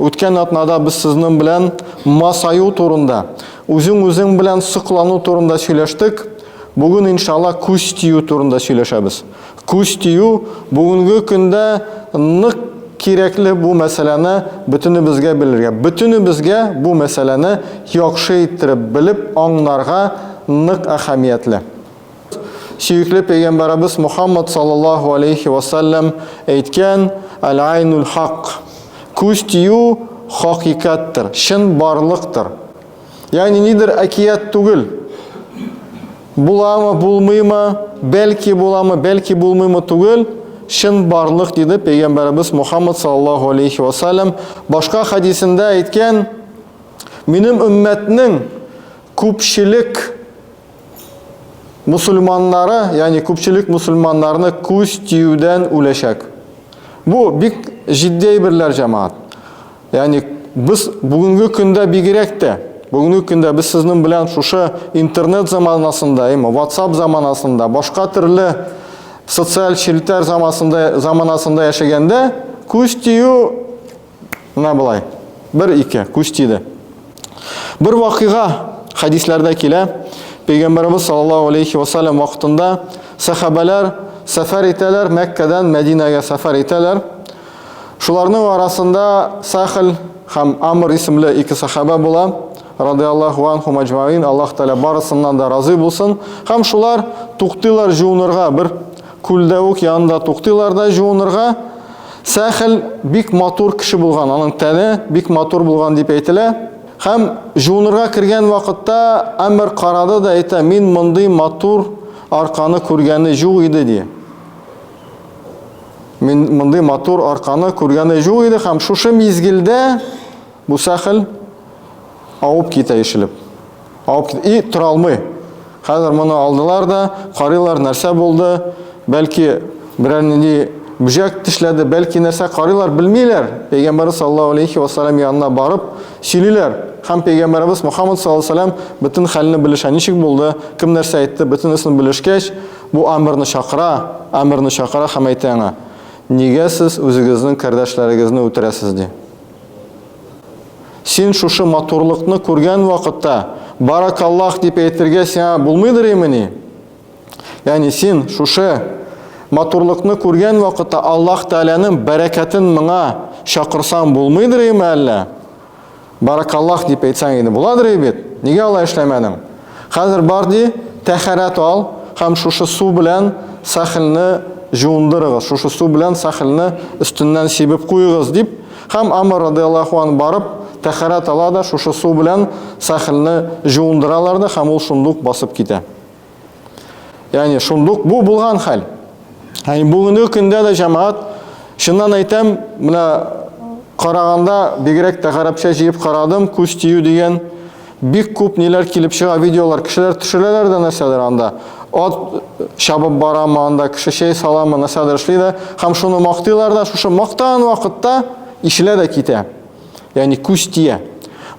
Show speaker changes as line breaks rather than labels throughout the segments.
Үткән атнада без сезнең белән масаю турында, үзең-үзең белән соклану турында сөйләштек. Бүген, иншалла, күз тию турында сөйләшәбез. Күз тию бүгенге көндә нык кирәкле бу мәсьәләне бөтенебезгә белергә. Бөтенебезгә бу мәсьәләне яхшы иттереп белеп аңнарга нык әһәмиятле. Сөекле пәйгамбәребез Мухаммад саллаллаһу алейхи ва саллям әйткән, Әл-айнул хак. Күз тию хакыйкатьтер, чын барлыктыр. Ягъни нидер әкият түгел. Буламы, булмыймы, бәлки буламы, бәлки булмыймы түгел, чын барлык диде пәйгамбәребез Мухаммад саллаллаһу алейхи ва саллям. Башка хадисендә әйткән, минем өммәтнең күпчелек мусульманнары, ягъни күпчелек мусульманнарны күз тиюдән үләчәк. Бу бик җитди әйберләр, җәмәгать. Ягъни без бүгенге көндә бигрәк тә, бүгенге көндә без сезнең белән шушы интернет заманасында, әйме, WhatsApp заманасында, башка төрле социаль челтәр заманасында, заманасында яшәгәндә күз тию менә болай. Бер ике күз тиде. Бер вакыйга хәдисләрдә килә. Пәйгамбәребез саллаллаһу алейхи ва саллям вакытында сәхабәләр сәфәр итәләр, Мәккәдән Мәдинәгә сәфәр итәләр. Шуларның арасында Сахл һәм Амр исемле ике сахаба була. Радиаллаху анхум аҗмаин, Аллаһ Тәгалә барысыннан да разый булсын. Һәм шулар туктыйлар җуынырга, бер күлдә үк янында туктыйлар да җуынырга. Сәхел бик матур кеше булган, аның тәне бик матур булган дип әйтелә. Һәм җуынырга кергән вакытта Әмер карады да әйтә, мин мондый матур арканы күргәне юк иде ди. Мин мондый матур арканы күргәне юк иде һәм шушы мизгелдә бу Сәхел авып китә ишелеп. Авып китә. И тора алмый. Хәзер моны алдылар да, карыйлар, нәрсә булды, бәлки берәр нинди бөҗәк тешләде, бәлки нәрсә карыйлар, белмиләр. Пәйгамбәр саллаллаһу алейхи ва саллям янына барып сөйлиләр. Һәм пәйгамбәребез Мухаммад саллаллаһу алейхи ва саллям бөтен хәлне белешә, ничек булды, кем нәрсә әйтте, бөтенесен белешкәч, бу Амрны чакыра, Амрны чакыра һәм әйтә аңа: "Нигә сез үзегезнең кардәшләрегезне үтерәсез?" ди. Син шушы матурлыкны күргән вакытта, баракаллах дип әйтергә сиңа булмыйдыр имени? Ягъни син шушы матурлыкны күргән вакытта Аллаһ Тәгаләнең бәрәкәтен моңа чакырсаң булмыйдыр име әллә? Баракаллах дип әйтсәң инде буладыр бит. Нигә алай эшләмәдең? Хәзер бар ди, тәһарәт ал һәм шушы су белән сахилне җуындырыгыз, шушы су белән сахилне өстеннән сибеп куегыз дип, һәм Амр радиаллаху ан барып тәһарәт ала да шушы су белән сахилне җуындыралар да һәм ул шундук басып китә. Ягъни шундук бу булган хәл. Ягъни бүгенге көндә дә җәмәгать, чыннан әйтәм, менә караганда бигрәк тә гарәпчә җыеп карадым, күз тию дигән бик күп ниләр килеп чыга видеолар, кешеләр төшерәләр дә нәрсәдер анда. Ат чабып барамы анда, кеше чәй саламы, нәрсәдер эшли дә, һәм шуны мактыйлар да, шушы мактаган вакытта ишелә дә китә. Ягъни күз тия.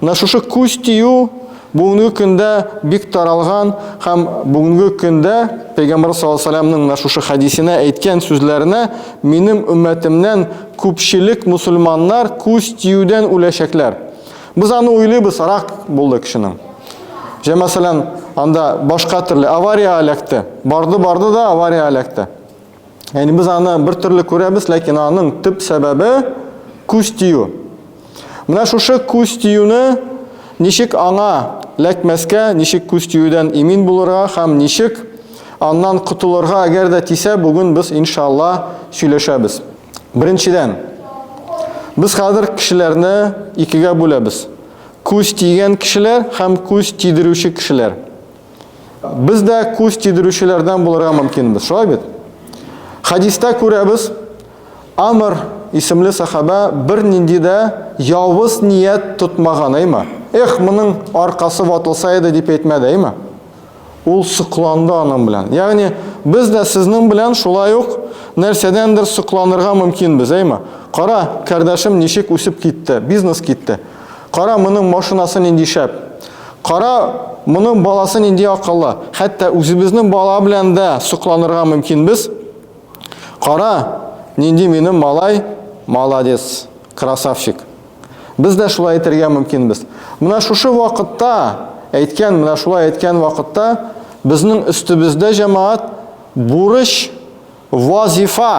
Менә шушы күз тию бүгенге көндә бик таралган һәм бүгенге көндә Пәйгамбәр саллаллаһу алейһи вәсәлләмнең менә шушы хәдисенә әйткән сүзләренә минем өммәтемнән күпчелек мусульманнар күз тиюдән үләчәкләр. Без аны уйлыйбыз, рак булды кешенең. Җә мәсәлән, анда башка төрле авария эләкте. Барды-барды да авария эләкте. Ягъни без аны бер төрле күрәбез, ләкин аның төп сәбәбе күз тию. Менә шушы күз тиюне ничек аңа ләкмәскә, ничек күз тиюдән имин булырга һәм ничек аннан котылырга, әгәр дә тисә, бүген без иншалла сөйләшәбез. Беренчедән, без хәзер кешеләрне икегә бүләбез. Күз тигән кешеләр һәм күз тидерүче кешеләр. Без дә күз тидерүчеләрдән булырга мөмкинбез, шулай бит? Хәдистә күрәбез, Амр исемле сахаба бернинди дә явыз ният тотмаган, әйме? Эх, моның аркасы ватылса иде дип әйтмәде, әйме? Ул сокланды аның белән. Ягъни без дә сезнең белән шулай ук нәрсәдәндер сокланырга мөмкинбез, әйме? Кара, кардәшем ничек үсеп китте, бизнес китте. Кара, моның машинасы нинди шәп. Кара, моның баласы нинди акыллы. Хәтта үзебезнең бала белән дә сокланырга мөмкинбез. Кара, нинди минем малай, молодец, красавчик. Без дә шулай әйтергә мөмкинбез. Менә шушы вакытта, әйткән, менә шулай әйткән вакытта, безнең өстебездә җәмәгать бурыч, вазифа.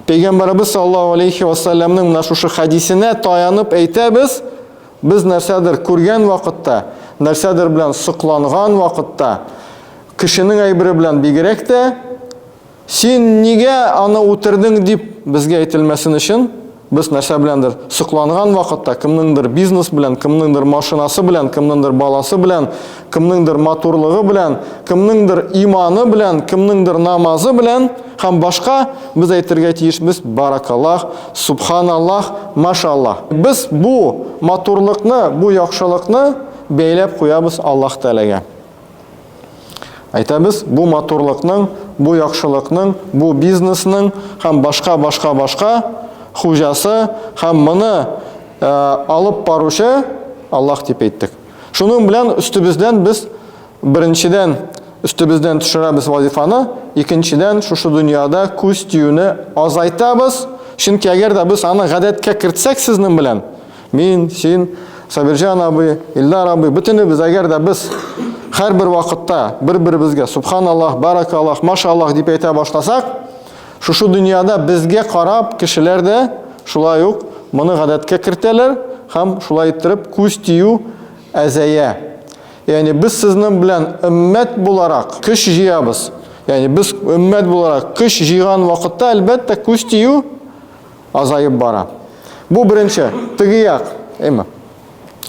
Пәйгамбәребез саллаллаһу алейхи ва саллямның менә шушы хәдисенә таянып әйтәбез, без нәрсәдер күргән вакытта, нәрсәдер белән сокланган вакытта, кешенең әйбере белән бигрәк тә, Син нигә аны үтердең дип безгә әйтелмәсен өчен, без нәрсә беләндер сокланган вакытта, кемнеңдер бизнес белән, кемнеңдер машинасы белән, кемнеңдер баласы белән, кемнеңдер матурлыгы белән, кемнеңдер иманы белән, кемнеңдер намазы белән һәм башка без әйтергә тиешбез баракаллах, субханаллах, машаллах. Без бу матурлыкны, бу яхшылыкны бәйләп куябыз Аллаһ Тәгаләгә. Әйтәбез, бу матурлыкның, бу яхшылыкның, бу бизнесның һәм башка, башка, башка хуҗасы һәм моны э, алып баручы Аллаһ дип әйттек. Шуның белән өстебездән без беренчедән өстебездән төшерәбез вазифаны, икенчедән шушы дөньяда күз тиюне азайтабыз. Чөнки әгәр дә без аны гадәткә кертсәк сезнең белән, Мин, син, Сабирҗан абый, Илдар абый, бөтенебез, әгәр дә без һәрбер вакытта бер-беребезгә субханаллах, баракаллах, машаллах дип әйтә башласак, шушы дөньяда безгә карап кешеләр дә шулай ук моны гадәткә кертәләр һәм шулай иттереп күз тию әзәя. Ягъни без сезнең белән өммәт буларак көч җыябыз. Ягъни без өммәт буларак көч җыйган вакытта, әлбәттә, күз тию азаеп бара. Бу беренче, теге як, әйме.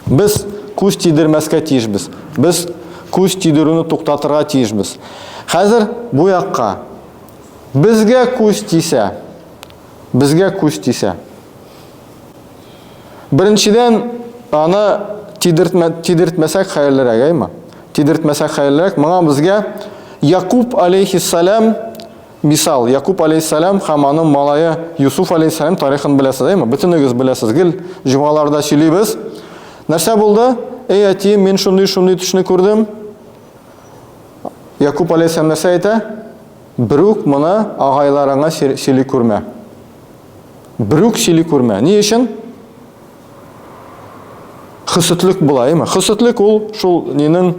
Без күз тидермәскә тиешбез. Без күз тидерүне туктатырга тиешбез. Хәзер бу якка безгә күз тисә, безгә күз тисә. Беренчедән, аны тидертмә, тидертмәсәк хәерлерәк, әйме? Тидертмәсәк хәерлерәк. Моңа безгә Якуб алейхиссалам Мисал, Якуб алейһиссәлам һәм аның малае Юсуф алейһиссәлам тарихын беләсез, әйме? Бөтенегез беләсез. Гел җомгаларда сөйлибез. Нәрсә булды? Эй, әтием, мин шундый-шундый төшне күрдем. Якуб алейһиссәлам нәрсә әйтә? Берүк моны агайларыңа сөйли күрмә. Берүк сөйли күрмә. Ни өчен? Хөсетлек була, әйме? Хөсетлек ул шул нинең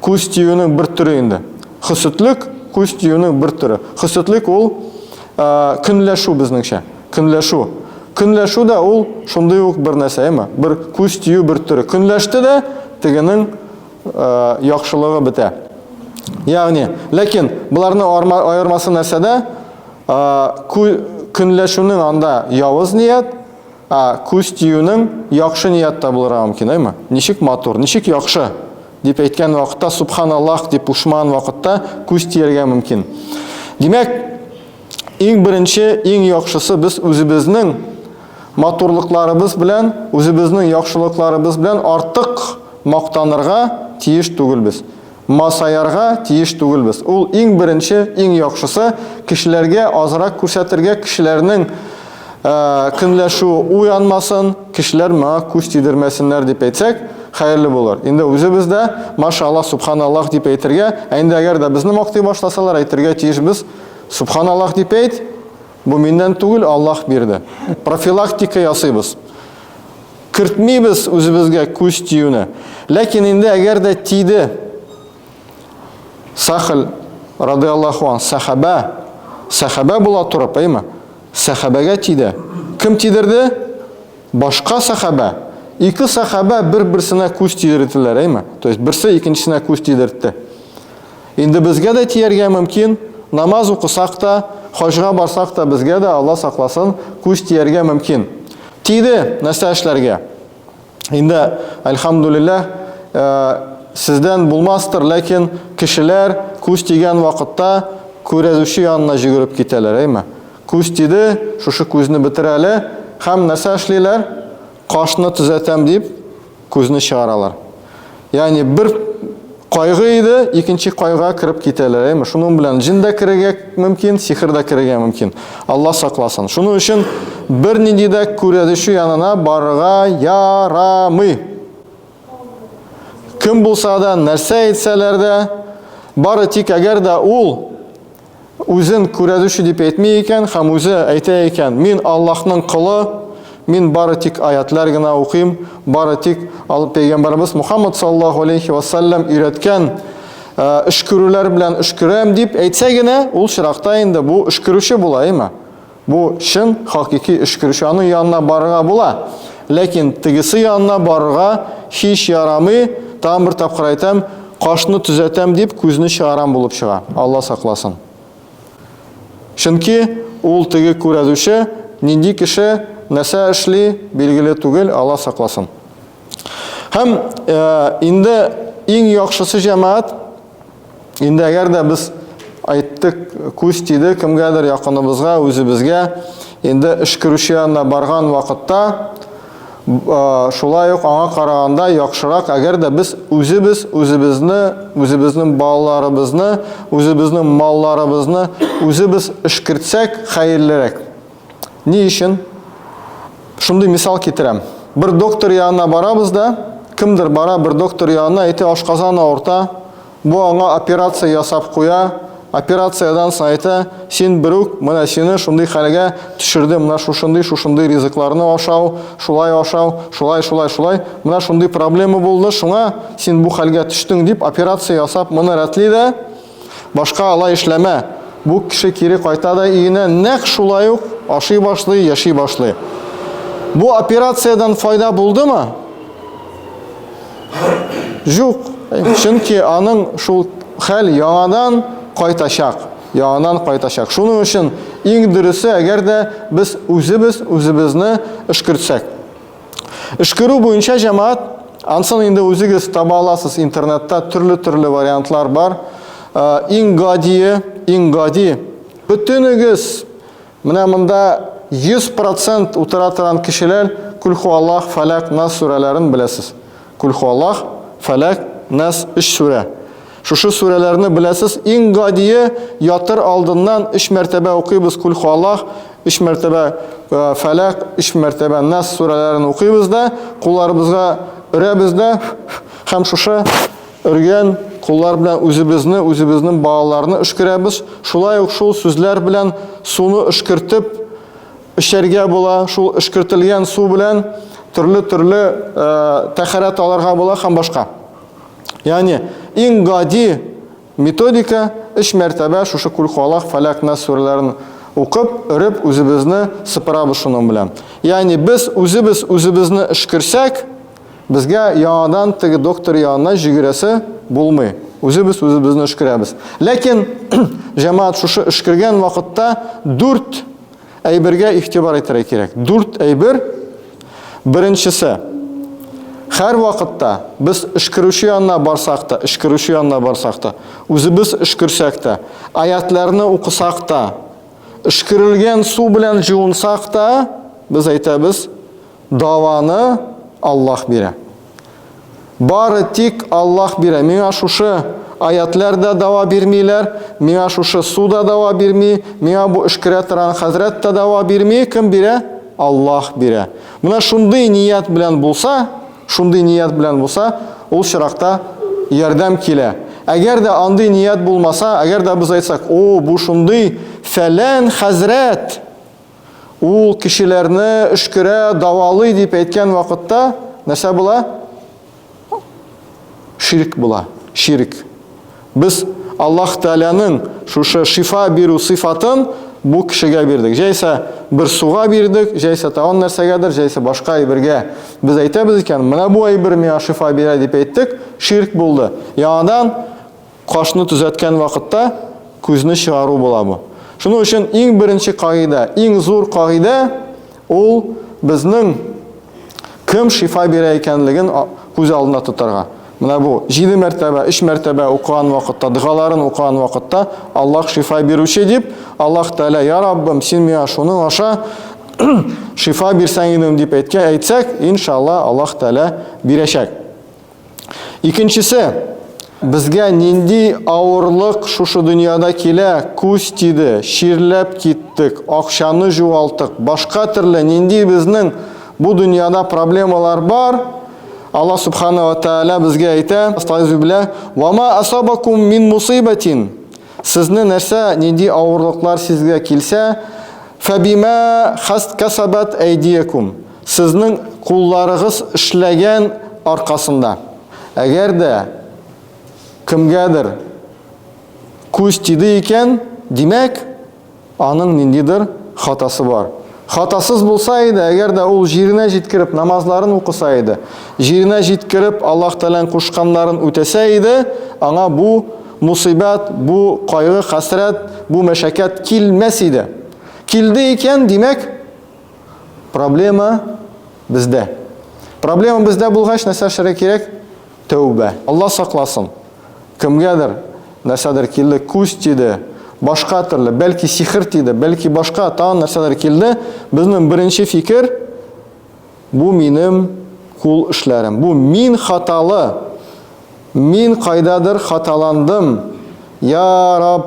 күз тиюнең бер төре инде. Хөсетлек күз тиюнең бер төре. Хөсетлек ул көнләшү безнеңчә. Көнләшү. Көнләшү дә ул шундый ук бер нәрсә, әйме? Бер күз тию бер төре. Көнләште дә тегенең яхшылыгы бетә. Ягъни, ләкин боларның аермасы нәрсәдә? Көнләшүнең анда явыз ният, Ә күз тиюнең яхшы ният та булырга мөмкин, әйме? Ничек матур, ничек яхшы дип әйткән вакытта, субханаллах дип пушман вакытта күз тияргә мөмкин. Димәк, иң беренче, иң яхшысы без үзебезнең матурлыкларыбыз белән, үзебезнең яхшылыкларыбыз белән артык мактанырга тиеш түгелбез. Масаярга тиеш түгелбез. Ул иң беренче, иң яхшысы, кешеләргә азрак күрсәтергә, кешеләрнең көнләшү уянмасын, кешеләр моңа күз тидермәсеннәр дип әйтсәк, хәерле булыр. Инде үзебез дә машаллах, субханаллах дип әйтергә, ә инде әгәр дә безне мактый башласалар, әйтергә тиешбез, субханаллах дип әйт, бу миннән түгел, Аллаһ бирде. Профилактика ясыйбыз. Кертмибез үзебезгә күз тиюне. Ләкин инде әгәр дә тиде, Сахл радиаллаху ан сахаба, сахаба була торып, әйме? Сахабәгә тиде. Кем тидерде? Башка сахаба. Ике сахаба бер-берсенә күз тидерделәр, әйме? То есть берсе икенчесенә күз тидертте. Инде безгә дә тияргә мөмкин, намаз укысак та, хаҗга барсак та безгә дә, Алла сакласын, күз тияргә мөмкин. Тиде, нәрсә эшләргә? Инде, әлхәмдулилләһ, э, сездән булмастыр, ләкин кешеләр күз тигән вакытта күрәзүче янына җөгереп китәләр, әйме? Күз тиде, шушы күзне бетер әле, һәм нәрсә эшлиләр? Кашны төзәтәм дип, күзне чыгаралар. Ягъни бер кайгы иде, икенче кайгыга кереп китәләр, әйме? Шуның белән җен дә керергә мөмкин, сихер дә керергә мөмкин. Алла сакласын. Шуның өчен бернинди дә күрәзече янына барырга ярамый. Кем булса да, нәрсә әйтсәләр дә, бары тик әгәр дә ул үзен күрәзүче дип әйтми икән һәм үзе әйтә икән, мин Аллаһның колы, Мин бары тик аятлар гына укыйм, бары тик пәйгамбәребез Мухаммад саллаллаһу алейхи ва саллям өйрәткән өшкерүләр белән өшкерәм дип әйтсә генә, ул чиракта инде бу өшкерүче була, әйме? Бу чын хакыйки өшкерүче, аның янына барырга була. Ләкин тегесе янына барырга һич ярамый, тагын бер тапкыр әйтәм, кашны төзәтәм дип күзне чыгарам булып чыга. Алла сакласын. Чөнки ул теге күрәзүче нинди кеше, нәрсә эшли, билгеле түгел, Алла сакласын. Һәм э, инде иң яхшысы җәмәгать, инде әгәр дә без әйттек, күз тиде кемгәдер якыныбызга, үзебезгә, инде өшкерүче янына барган вакытта, шулай ук аңа караганда яхшырак, әгәр дә без үзебез үзебезне, үзебезнең балаларыбызны, үзебезнең малларыбызны үзебез өшкертсәк, хәерлерәк. Ни өчен? Шундый мисал китерәм. Бер доктор янына барабыз да, кемдер бара бер доктор янына, әйтә, ашказан авырта, Бу аңа операция ясап куя, операциядән соң әйтә, син берүк, менә сине шундый хәлгә төшерде, менә шушындый, шушындый ризыкларны ашау, шулай ашау, шулай, шулай, шулай, менә шундый проблема булды, шуңа син бу хәлгә төштең дип операция ясап моны рәтли дә, башка алай эшләмә. Бу кеше кире кайта да өенә нәкъ шулай ук ашый башлый, яши башлый. Бу операциядән файда булдымы? Юк, чөнки аның шул хәл яңадан кайтачак, яңадан кайтачак. Шуның өчен иң дөресе, әгәр дә без үзебез үзебезне өшкертсәк. Өшкерү буенча җәмәгать, ансын инде үзегез таба аласыз интернетта төрле-төрле вариантлар бар. Э, иң гадие, иң гади. Бөтенегез Менә монда 100% утыра торган кешеләр Кул Аллах, Фәләк, Нас сүрәләрен беләсез. Кул Аллах, Фәләк, Нас өч сүрә. Шушы сүрәләрне беләсез. Иң гадие ятыр алдыннан өч мәртәбә укыйбыз Кул Аллах, өч мәртәбә э, Фәләк, өч мәртәбә Нас сүрәләрен укыйбыз да, кулларыбызга өрәбез дә һәм шушы Өргән куллар белән үзебезне, үзебезнең балаларны өшкерәбез. Шулай ук шул сүзләр белән суны өшкертеп эчәргә була. Шул өшкертелгән су белән төрле-төрле э, тәхәрәт алырга була һәм башка. Ягъни иң гади методика өч мәртәбә шушы Кул Хуаллах, Фәләк, Нас сүрәләрен укып, өреп үзебезне сыпырабыз шуның белән. Ягъни без үзебез үзебезне өшкерсәк, Безгә яңадан теге доктор янына җигерәсе булмый. Үзебез үзебезне өшкерәбез. Ләкин җәмәгать шушы өшкергән вакытта дүрт әйбергә игътибар итәргә кирәк. Дүрт әйбер. Беренчесе. Һәр вакытта без өшкерүче янына барсак та, өшкерүче янына барсак та, үзебез өшкерсәк тә, аятларны укысак та, өшкерелгән су белән җуынсак та, без әйтәбез, Даваны Аллаһ бирә. Бары тик Аллаһ бирә. Миңа шушы аятлар да дава бирмиләр, миңа шушы су да дава бирми, миңа бу өшкерә торган хәзрәт тә дава бирми. Кем бирә? Аллаһ бирә. Менә шундый ният белән булса, шундый ният белән булса, ул чиракта ярдәм килә. Әгәр дә андый ният булмаса, әгәр дә без әйтсәк, о, бу шундый фәлән хәзрәт, Ул кешеләрне өшкерә, давалый дип әйткән вакытта нәрсә була? Ширк була. Ширк. Без Аллаһ Тәгаләнең шушы шифа бирү сыйфатын бу кешегә бирдек. Җәйсә бер суга бирдек, җәйсә тагын нәрсәгәдер, җәйсә башка әйбергә. Без әйтәбез икән, менә бу әйбер миңа шифа бирә дип әйттек, ширк булды. Яңадан Кашны төзәткән вакытта күзне чыгару була бу. Шуның өчен иң беренче кагыйдә, иң зур кагыйдә ул безнең кем шифа бирә икәнлеген күз алдында тотарга. Менә бу 7 мәртәбә, 3 мәртәбә укыган вакытта, догаларын укыган вакытта Аллаһ шифа бирүче дип, Аллаһ Тәгалә, я Раббым, син миңа шуның аша шифа бирсәң идем дип әйткән әйтсәк, иншалла Аллаһ Тәгалә бирәчәк. Икенчесе, безгә нинди авырлык шушы дөньяда килә, күз тиде, чирләп киттек, акчаны җуалттык, башка төрле нинди безнең бу дөньяда проблемалар бар, Аллаһ субхана ва тааля безгә әйтә, астагыйзу билла, "Ва ма асабакум мин мусибатин". Сезне нәрсә, нинди авырлыклар сезгә килсә, фабима касабат әйдиякум. Сезнең кулларыгыз эшләгән аркасында. Әгәр дә кемгәдер күз тиде икән, димәк, аның ниндидер хатасы бар. Хатасыз булса иде, әгәр дә ул җиренә җиткереп намазларын укыса иде, җиренә җиткереп Аллаһ Тәгаләнең кушканнарын үтәсә иде, аңа бу мусыйбәт, бу кайгы, хәсрәт, бу мәшәкать килмәс иде. Килде икән, димәк, проблема бездә. Проблема бездә булгач, нәрсә эшләргә кирәк? Тәүбә. Алла сакласын. Кемгәдер нәрсәдер килде, күз тиде, башка төрле, бәлки сихер тиде, бәлки башка тагын нәрсәдер килде. Безнең беренче фикер бу минем кул эшләрем. Бу мин хаталы. Мин кайдадыр хаталандым. Я Раб,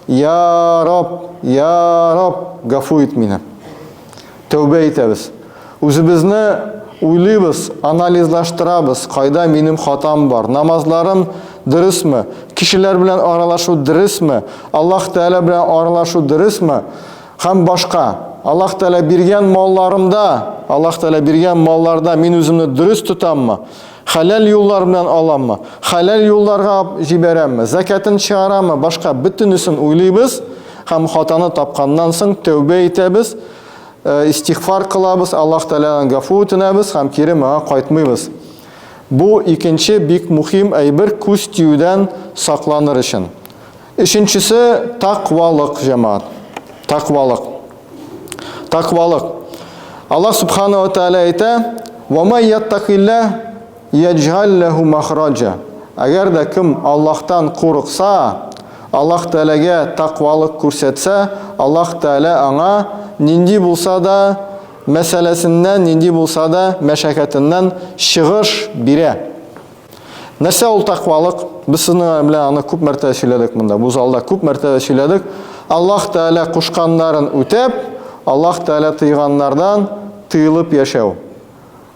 я Раб, я Раб, гафу ит мине. Тәүбә итәбез. Үзебезне уйлыйбыз, анализлаштырабыз, кайда минем хатам бар, намазларым дөресме, кешеләр белән аралашу дөресме, Аллаһ Тәгалә белән аралашу дөресме һәм башка. Аллаһ Тәгалә биргән малларымда, Аллаһ Тәгалә биргән малларда мин үземне дөрес тотаммы? Хәләл юллар белән аламмы? Хәләл юлларга җибәрәмме? Зәкятын чыгараммы? Башка бөтенесен уйлыйбыз һәм хатаны тапканнан соң тәүбә итәбез, э, истигъфар кылабыз, Аллаһ Тәгаләдән гафу үтенәбез һәм кире моңа кайтмыйбыз. Бу икенче бик мөһим әйбер күз тиюдән сакланыр өчен. Өченчесе таквалык, җәмәгать. Таквалык. Таквалык. Аллаһ субхана ва тааля әйтә: "Ва май яттакилла яҗгаль ләһу махраҗа". Әгәр дә кем Аллаһтан курыкса, Аллаһ Тәгаләгә таквалык күрсәтсә, Аллаһ Тәгалә аңа нинди булса да мәсьәләсеннән, нинди булса да мәшәкатеннән чыгыш бирә. Нәрсә ул тәкъвалык? Без сезнең белән аны күп мәртәбә сөйләдек монда. Бу залда күп мәртәбә сөйләдек. Аллаһ Тәгалә кушканнарын үтәп, Аллаһ Тәгалә тыйганнардан тыелып яшәү.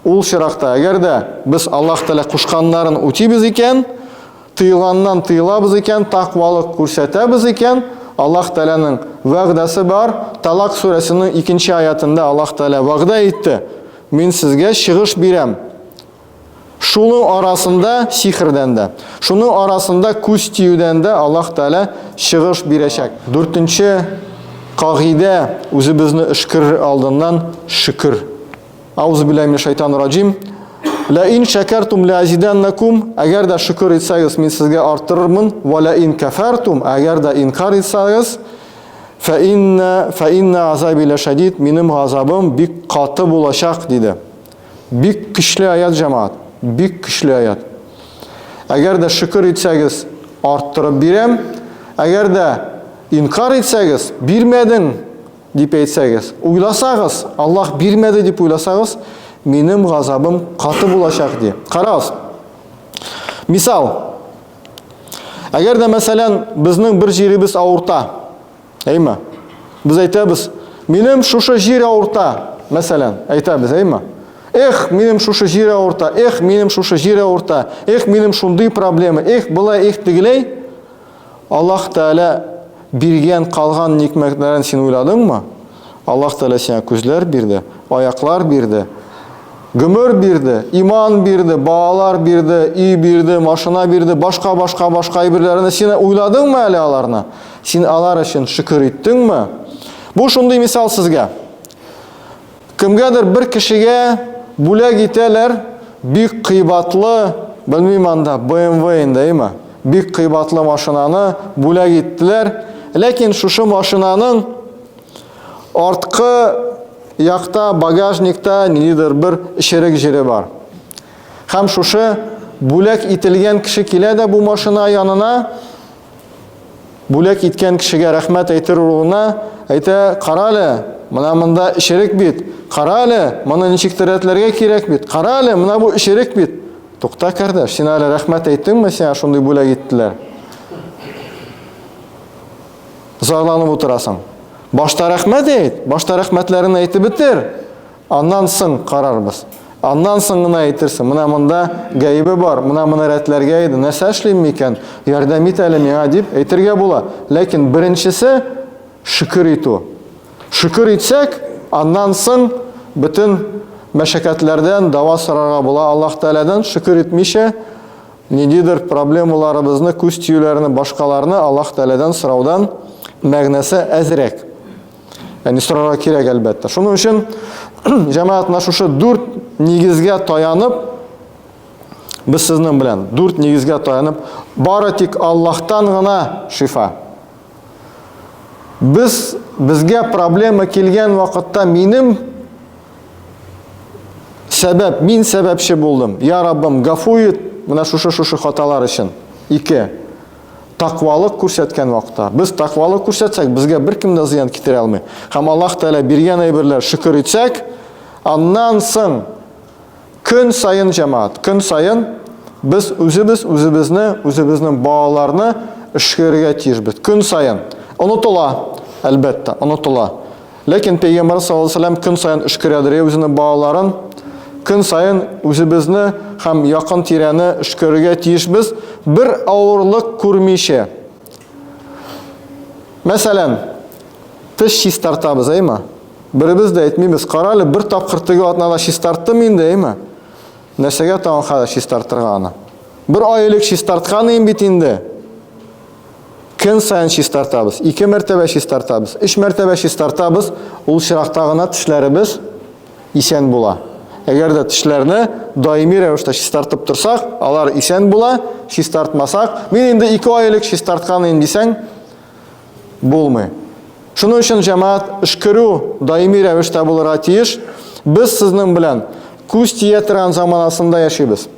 Ул чиракта, әгәр дә без Аллаһ Тәгалә кушканнарын үтибез икән, тыелганнан тыелабыз икән, тәкъвалык күрсәтәбез икән, Аллаһ Тәгаләнең вәгъдәсе бар. Талак сүрәсенең икенче аятында Аллаһ Тәгалә вәгъдә итте. Мин сезгә чыгыш бирәм. Шуның арасында сихердән дә, шуның арасында күз тиюдән дә Аллаһ Тәгалә чыгыш бирәчәк. Дүртенче кагыйдә үзебезне өшкерер алдыннан шөкер. Аузу биллаһи минәш шайтанир раҗим. Ла ин шәкәртум ла азиданнакум, әгәр дә шөкер итсәгез, мин сезгә арттырырмын. Ва ла ин кәфәртум, әгәр дә инкар итсәгез, фә инна фә инна азаби ләшәдид, минем газабым бик каты булачак, диде. Бик көчле аят, җәмәгать. Бик көчле аят. Әгәр дә шөкер итсәгез, арттырып бирәм. Әгәр дә инкар итсәгез, бирмәдең дип әйтсәгез, уйласагыз, Аллаһ бирмәде дип уйласагыз, минем газабым каты булачак ди. Карагыз. Мисал. Әгәр дә мәсәлән, безнең бер җиребез авырта, Әйме? Без әйтәбез, минем шушы җир авырта, мәсәлән, әйтәбез, әйме? Эх, минем шушы җир авырта, эх, минем шушы җир авырта, эх, минем шундый проблема, эх, былай, эх, тегеләй. Аллаһ Тәгалә биргән калган никмәтләрен син уйладыңмы? Аллаһ Тәгалә сиңа күзләр бирде, аяклар бирде, гомер бирде, иман бирде, балалар бирде, өй бирде, машина бирде, башка, башка, башка әйберләрне син уйладыңмы әле аларны? Син алар өчен шөкер иттеңме? Бу шундый мисал сезгә. Кемгәдер бер кешегә бүләк итәләр, бик кыйбатлы, белмим анда, BMW инде, әйме? Бик кыйбатлы машинаны бүләк иттеләр. Ләкин шушы машинаның арткы якта, багажникта ниндидер бер черек җире бар. Һәм шушы бүләк ителгән кеше килә дә бу машина янына, Бүләк иткән кешегә рәхмәт әйтер урынына, әйтә, кара әле, менә монда черек бит, кара әле, моны ничектер рәтләргә кирәк бит, кара әле, менә бу черек бит. Тукта, кардәш, син әле рәхмәт әйттеңме, сиңа шундый бүләк иттеләр? Зарланып утырасың. Башта рәхмәт әйт, башта рәхмәтләрен әйтеп бетер. Аннан соң карарбыз. Аннан соң гына әйтерсең, менә монда гаебе бар, менә моны рәтләргә иде, нәрсә эшлим микән, ярдәм ит әле миңа дип әйтергә була. Ләкин беренчесе шөкер итү. Шөкер итсәк, аннан соң бөтен мәшәкатьләрдән дава сорарга була Аллаһ Тәгаләдән, шөкер итмичә, ниндидер проблемаларыбызны, күз тиюләрне, башкаларны Аллаһ Тәгаләдән сораудан мәгънәсе әзрәк. Ягъни сорарга кирәк, әлбәттә. Шуның өчен җәмәгать менә шушы дүрт нигезгә таянып, без сезнең белән дүрт нигезгә таянып, бары тик Аллаһтан гына шифа. Без безгә проблема килгән вакытта минем сәбәп, мин сәбәпче булдым. Я Раббым, гафу ит менә шушы-шушы хаталар өчен. Ике. Таквалык күрсәткән вакытта. Без таквалык күрсәтсәк, безгә беркем дә зыян китерә алмый. Һәм Аллаһ Тәгалә биргән әйберләр шөкер итсәк, аннан соң көн саен җәмәгать, көн саен без үзебез үзебезне, үзебезнең балаларны өшкерергә тиешбез. Көн саен. Онытыла, әлбәттә, онытыла. Ләкин Пәйгамбәр саллаллаһу алейһи вәсәлләм көн саен өшкерәдер үзенең балаларын. Көн саен үзебезне һәм якын тирәне өшкерергә тиешбез, бер авырлык күрмичә. Мәсәлән, теш чистартабыз, әйме? Беребез дә әйтмибез, кара әле, бер тапкыр теге атнада чистарттым инде, әйме? Нәрсәгә тагын хәзер чистартырга аны? Бер ай элек чистарткан идем бит инде. Көн саен чистартабыз, ике мәртәбә чистартабыз, өч мәртәбә чистартабыз, ул чиракта гына тешләребез исән була. Әгәр дә тешләрне даими рәвештә чистартып торсак, алар исән була, чистартмасак, мин инде ике ай элек чистарткан идем дисәң, булмый. Шуның өчен җәмәгать өшкерү даими рәвештә булырга тиеш. Без сезнең белән күз тия торган заманасында яшибез.